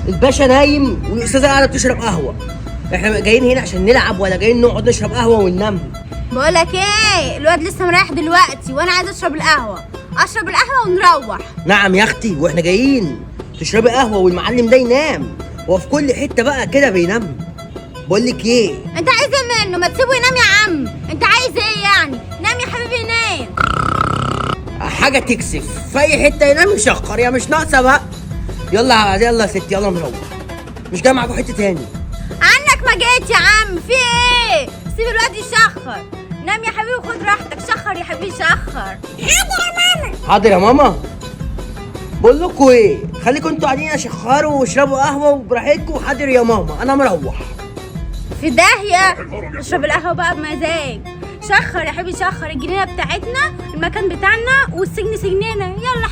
الباشا نايم والاستاذه قاعدة بتشرب قهوة. احنا جايين هنا عشان نلعب ولا جايين نقعد نشرب قهوة وننام؟ بقولك ايه، الواد لسه مريح دلوقتي وانا عايزه اشرب القهوة، اشرب القهوة ونروح. نعم يا اختي، واحنا جايين تشربي قهوة والمعلم ده ينام؟ هو في كل حتة بقى كده بينام. بقول لك ايه، انت عايز ايه منه؟ ما تسيبه ينام يا عم. انت عايز ايه يعني؟ نام يا حبيبي نام. حاجة تكسف في اي حتة ينام يشخر، يا مش ناقصه بقى. يلا يلا يا ستي يلا نروح، مش جاي معاكم حتة تاني. عنك ما جيت يا عم، في ايه؟ سيب الواد يشخر. نام يا حبيبي وخد راحتك، شخر يا حبيبي شخر. حاضر يا ماما. بقول لكم ايه، خليكم انتوا قاعدين اشخروا واشربوا قهوة وبراحتكم. حاضر يا ماما انا مروح. في داهية، اشرب القهوة بقى بمزاج. شخر يا حبيبي شخر. الجنينة بتاعتنا، المكان بتاعنا، والسجن سجننا. يلا